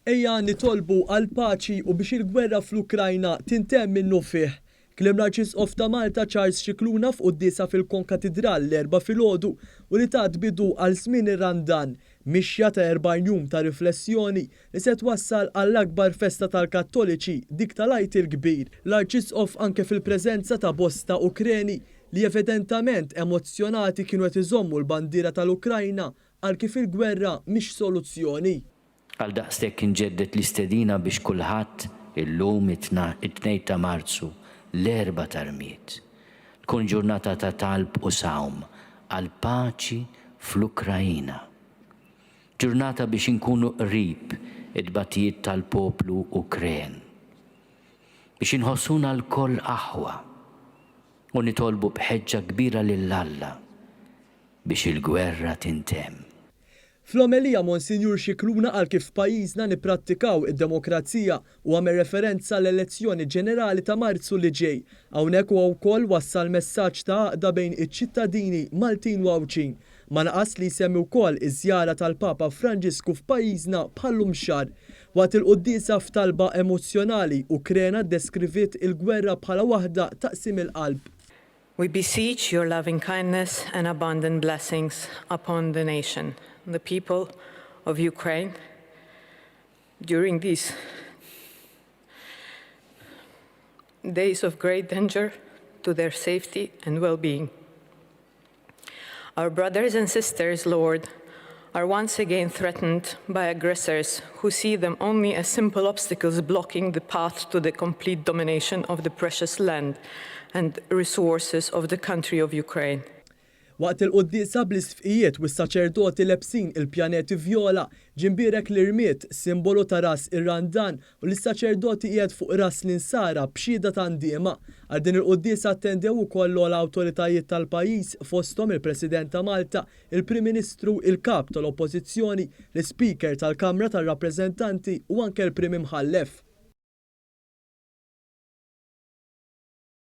Ejja nitolbu għall-paċi u biex il-gwerra fl-Ukrajna tintemm minnufih. Kliem l-Arċisqof ta' Malta Charles Scicluna f'quddiesa fil-Konkatidral l-Erbgħa filgħodu u li tat bidu għal żmien ir-Randan, mixja ta' 40 jum ta' riflessjoni li se twassal għall-akbar festa tal-Kattoliċi, dik tal-Għid il-Kbir. L-Arċisqof anke fil-preżenza ta' bosta Ukreni li evidentament emozzjonati kienu qed iżommu l-bandiera tal-Ukrajna qal kif il-gwerra mhix soluzzjoni. Għaldaqstekk inġedded l-istedina biex kulħadd illum it-Tnejn ta' Marzu, l-Erbgħa ta' Rmied, tkun ġurnata ta' talb u sawm għall-paċi fl-Ukraina. Ġurnata biex inkunu qrib it-tbatijiet tal-poplu Ukren. Biex inħossuna lkoll aħwa u nitolbu b'ħeġġa kbira lil Alla biex il-gwerra tintemm. Fl-omelija Monsinjur Scicluna qal kif f'pajjiżna nipprattikaw id-demokrazija u għamel referenza għall-elezzjoni ġenerali ta' Marzu li ġej. Hawnhekk huwa wkoll wassal messaġġ ta' għaqda bejn iċ-ċittadini Maltin u Għawdxin. Ma naqas li jsemmi wkoll iż-żjara tal-Papa Franġisku f'pajjiżna bħal-lum xahar. Waqt il-quddiesa f'talba emozzjonali, Ukrena ddeskriviet il-gwerra bħala waħda ta' qsim il-qalb. We beseech your loving kindness and abundant blessings upon the nation, the people of Ukraine, during these days of great danger to their safety and well-being. Our brothers and sisters, Lord, are once again threatened by aggressors who see them only as simple obstacles blocking the path to the complete domination of the precious land and resources of the country of Ukraine. Waqt il-quddiesa bl-isqfijiet u s-saċerdoti lebsin il-pjaneti vjola, ġie mbierek l-irmied, simbolu ta' ras ir-Randan u li s-saċerdoti qiegħed fuq ras l-Insara b'xhieda ta' ndiema. Għal din il-quddiesa attendew ukoll l-ogħla awtoritajiet tal-pajjiż fosthom il-President ta' Malta, il-Prim Ministru, il-Kap tal-Oppożizzjoni, l-Ispeaker tal-Kamra tar-Rappreżentanti u anke l-Prim Imħallef.